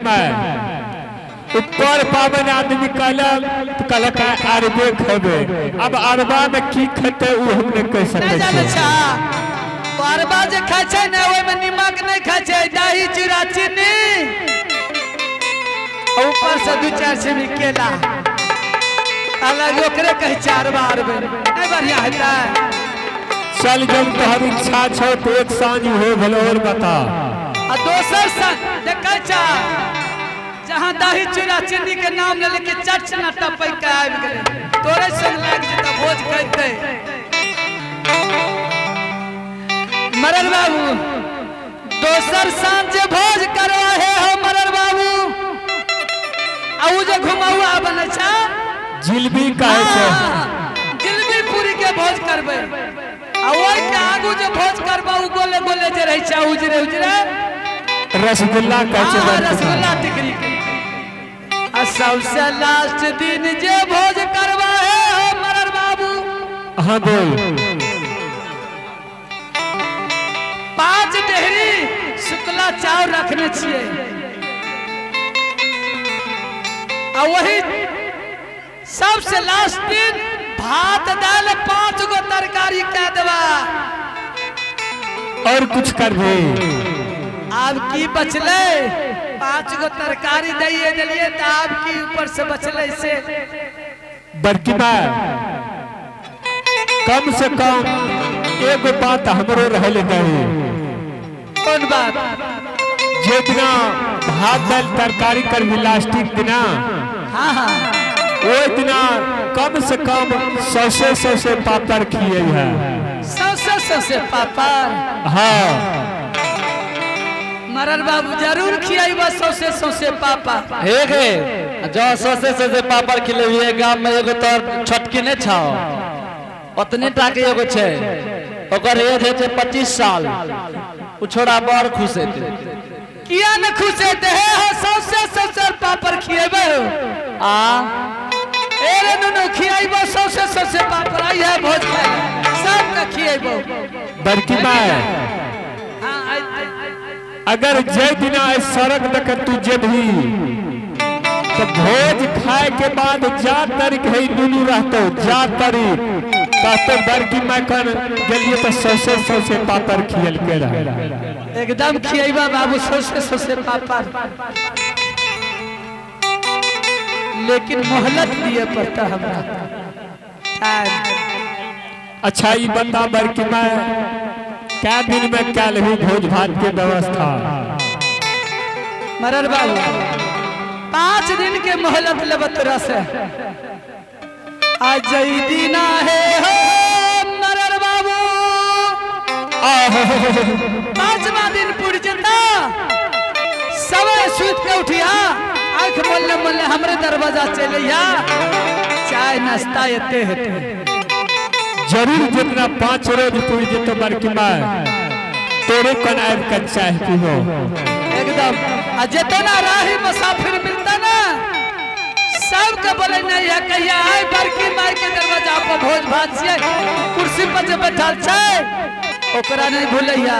माय, ऊपर पावन आदमी कहलक तो कहलक अरबे खेबे। अब अरबा में की खेते उ हम नहीं कह सकै नहि जानै छियै। छा, अरबा जे खाइ छै ने, ओहिमे निमक नहि खाइ छै, दही चूड़ा चीनी आ ऊपर से दू चारि छिमी केला अलग, ओकरे कहै छै अरबा। अरबे नहि बढ़िया हेतै? चल, जब तोहर इच्छा छौ तो एक साँझ हो भेलो, और बता। आ दोसर साँझ देखै छा, जहाँ दही चूड़ा चीनी के नाम ले के चर्च न टपै के आबि गेलै, तोरे संग लागि जेतै भोज खैतै। मरर बाबू, दोसर साँझ जे भोज करो हे हो मरर बाबू, आ उ जे घुमौआ बनै छै। जिलबी कहै छै। हाँ, जिलबी पूरी के भोज करबै आ ओहि के आगू जे भोज करबै, उ गोले गोले जे रहै छै, उजरे उजरे। रसगुल्ला कहै छै। हाँ, बड़की माय। रसगुल्ला टिकरी के। आ सबसे लास्ट दिन जे भोज करबा है हो मरर बाबू, हाँ, बोल। 5 डेहरी शुक्ला चाउर रखने छियै आ वही सबसे लास्ट दिन भात दाल पांच गो तरकारी कह देबा। और कुछ करबे? आब की बचलै? पांच गो तरकारी दैये देलियै तऽ आब की ऊपर से बचलै से? बड़की माय, कम से कम एगो बात हमरो रहल नहीं। कोन बात? जे दिना भात दाल तरकारी करबी लास्टिक दिना, हाँ हाँ ओहि दिना कम से कम सौसे सौसे पापड़ खिए है। सौसे सौसे पापड़? हाँ। मरल बाबू, जरूर खियाइबा सौसे सौसे पापड़। हे गे, जो सौसे सौसे पापड़ खिलेबिहे, गाम में एगो तोर छोटकी नहि छौ, ओतने टा के एगो छै, ओकर एज होइ छै 25 साल, उ छोड़ा बड़ खुश हेतै। किया न खुश हेतै? हे हो, सौसे सौसे पापड़ खिएबे हो। आ ए रे नुनू, खियाइबो सौसे सौसे पापड़, आई है भोज खाए, सबके खिएबो। बड़की माय, हाँ, आइ। अगर जे दिना एहि सड़क देख तू जेबही तो भोज खाए के बाद जा तारीख है नुनू रहतो, जा तारीख कहते बड़की माय कन गेलिए तो सौसे सौसे पापड़ खियल के रहे। एकदम खिएबा बाबू सौसे सौसे पापड़, लेकिन मोहलत दिए पड़ता हमरा टाइम। अच्छा, ई बता बड़की माय, क्या दिन में क्या लेबी भोज भात के व्यवस्था? मरर बाबू, 5 दिन के मोहलत लेब तोरा से। आज जई दीना है हो मरर बाबू, पांचवा दिन पुर जेता, सबे सुत के उठिया, आंख मोलने मोलने हमरे दरवाजा चले, चाय नाश्ता एते हेते। जरूर, जितना 5 रोज पुर जेतो बड़की माय, तोरे कन आबि के चाय पीबो। एकदम। आ जितना राही मुसाफिर मिलता ना, सबके बोले नहीं है कहिया आय बड़की माई के दरवाजा पर भोज भात छियै, कुर्सी पर जे बैठल छै ओकरा नहीं भूलैया।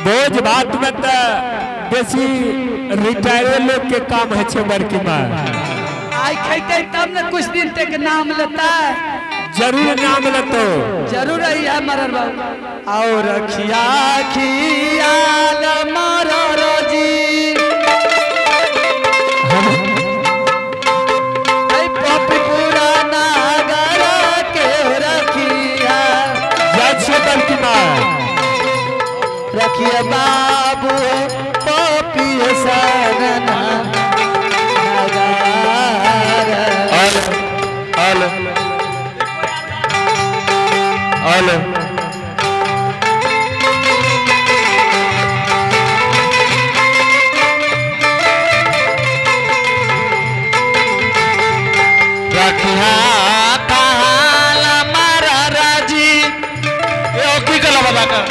भोज भात में तऽ बेसी रिटायरे लोग के काम है छै बड़की माय। आइ खेतै तब ने कुछ दिन तक नाम लेता। जरूर नाम लेतो। जरूर आई है मरर बाबू। और रखिया खियाल मरर जी, ऐ पपपुरा नागर के रखिया। जाइ छियै बड़की माय। रखिए बाबू पपी सनना नगर। हल हल हल। रखिया काल महाराजी, यो की कला बाबा का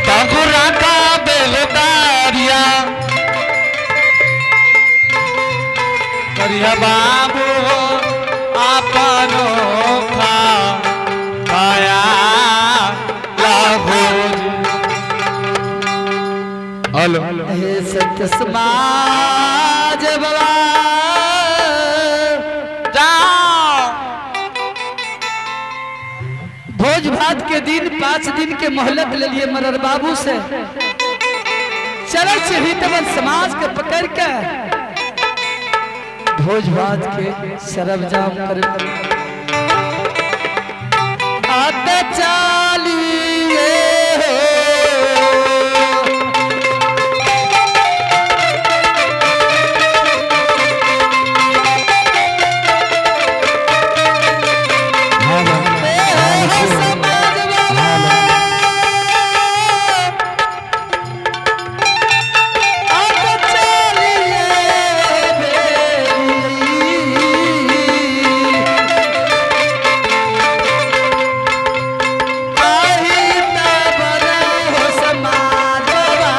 तंगुरा का बेलदारिया करिया बाबू आपनो खा खाया लाहो। हेलो। हे सत्य समाज बाबा जाओ। भोज भात के दिन 5 दिन के मोहलत ले लिए मरर बाबू से चले हितवन समाज के पकड़ के भोज भात के सरबजाम कर आते चालिए हो। समाज बाबा अब चलिए बेरी। आही तब हो समाज बाबा।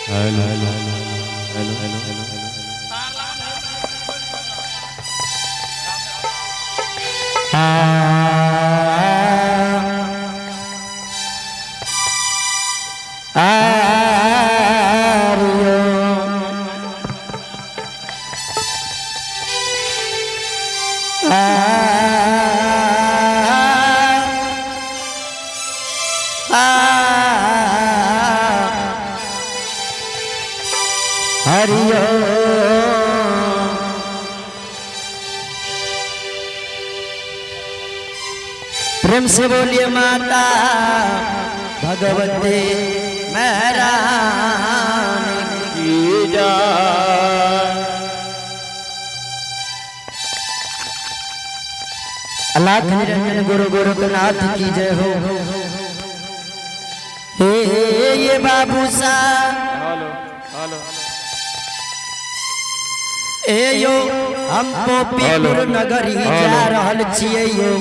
Hello hello hello hello hello. प्रेम से बोलिए माता भगवती महारानी की जय। अलाख निरंजन गुरु गोरखनाथ की जय हो। हे ये बाबू सा हेलो हेलो। ए यो हम पोपीपुर नगरी जा रहल छियै यो।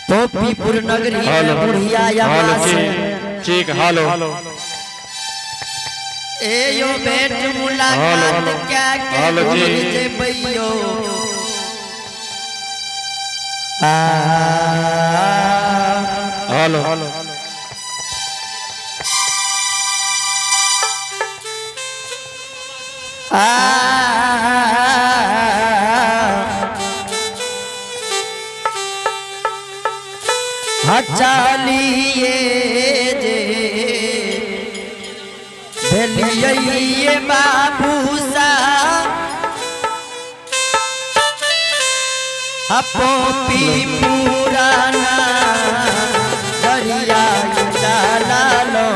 पोपीपुर नगरी में हेलो। बुढ़िया हेलो आवास। ठीक ठीक। हेलो ए यो भेंट मुलाकात हेलो। क्या के हेलो जी। घूमि जेबै यो। आ हेलो हेलो। आ चलिए जे भेलिए बाबू सा पोपी पुराना दरिया चला लो।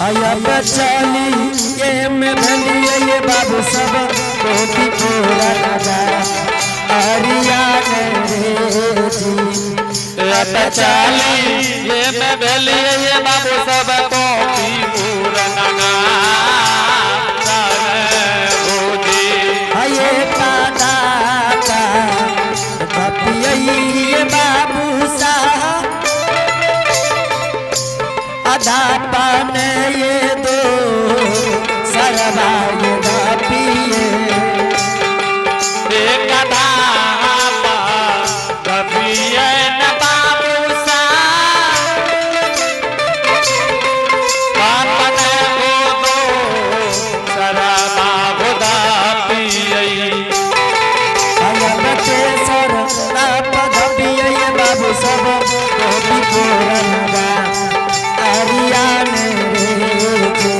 अयब चली ये में भेलिए ये बाबू सब पोपी पुराना अरिया रे जी। चली ये मैं भेलिए ये बाबू सब पोपी पूरना। हये कादा का बपिये बाबू साहब। दापन ये दो सरवा ये दापिए। एक धापा दबियन बाबू सा पापन हो दो सरमा खुदा पियई। अयब के सर दाप धपिए ये बाबू सब गोपी पूरनगा अरियान रे जे।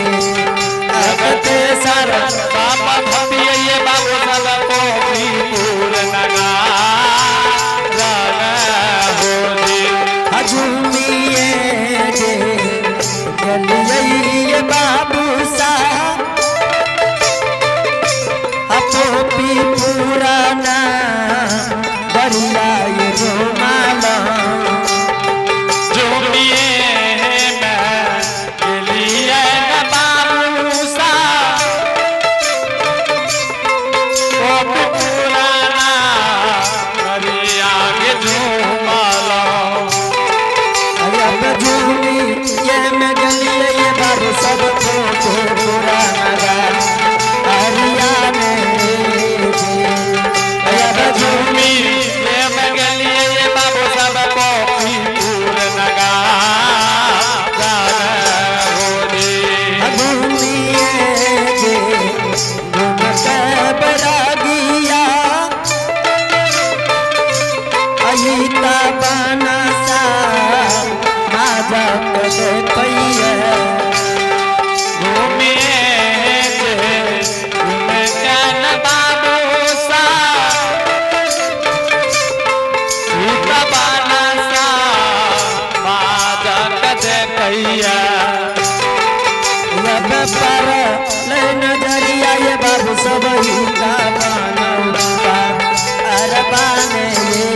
अब के सर पापा भपियई बाबू सब कोपी पूर नगा रन हो जी। हजूमिए जे गलिए बाबू सा अपोपी पुराना दरिया ये रोमाला। झूमिए मैं लिए न बाबू सा कोपी पुराना करिया के झूमालो। अब झूमी ये में गलिए ये बाबू सब पोपी पुराना हरियाणा। अब झूमी झूमी ये मैं गलिए बाबू सब कोपी पूर नगा जान हो जी। भूमिए जे गुम के बरागिया अहिता बनसा माजा के कैया। घूमिए जे घूमे कान बाबू सा सीता बाना सा बाजा कदे कैया। अब पर ले नजरिया ये बाबू सब हिता बनौता अरबाने ये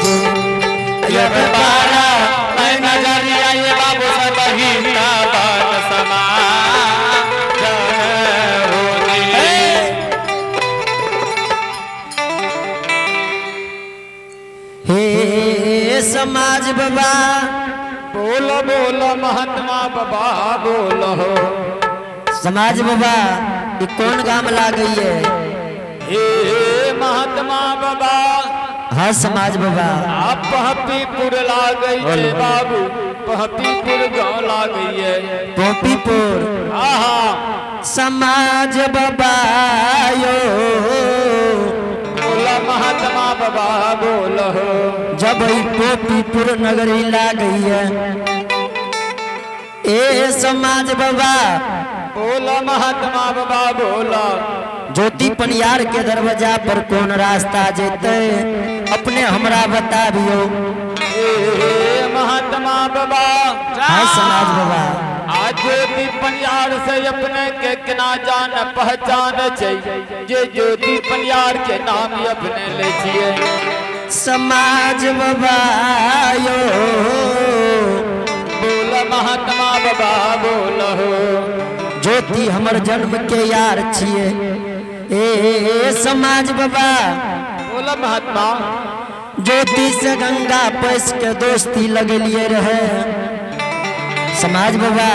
जे। अब अब बारा मैं नजरिया ये बाबू सब हिता बान समा जय हो जी। हे समाज बाबा। बोल बोल महात्मा बाबा बोल हो। समाज बाबा, ये कौन गाम ला गई है? हे महात्मा बाबा। हाँ समाज बाबा। आप पहपीपुर ला गई है बाबू, पहपीपुर गाँव ला गई है। पोपीपुर। आहा। समाज बाबा यो। बोल महात्मा बाबा बोल हो। जब ई पोपीपुर नगरी ला गई है ए समाज बाबा। बोल महात्मा बाबा बोल। ज्योति पनियार के दरवाजा पर कौन रास्ता जेते, अपने हमरा बताबियो। हे महात्मा बाबा। हाँ समाज बाबा। आज ज्योति पनियार से अपने के केना जान पहचान छै जे ज्योति पनियार के नाम ही अपने ले छिए। समाज बाबा यो। बोल महात्मा बाबा बोल हो। ज्योति हमर जन्म के यार छिए ए समाज बाबा। बोल महात्मा। ज्योति से गंगा पैस के दोस्ती लगलिए रहे समाज बाबा,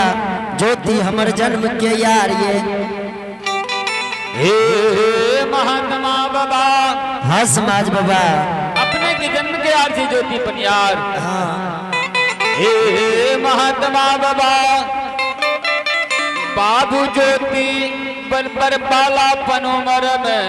ज्योति हमर जन्म के यार ये। हे महात्मा बाबा। हाँ समाज बाबा। अपने के जन्म के यार छी ज्योति पनियार। हाँ। हे महात्मा बाबा, बाबू ज्योति बन पर बालापन उम्र में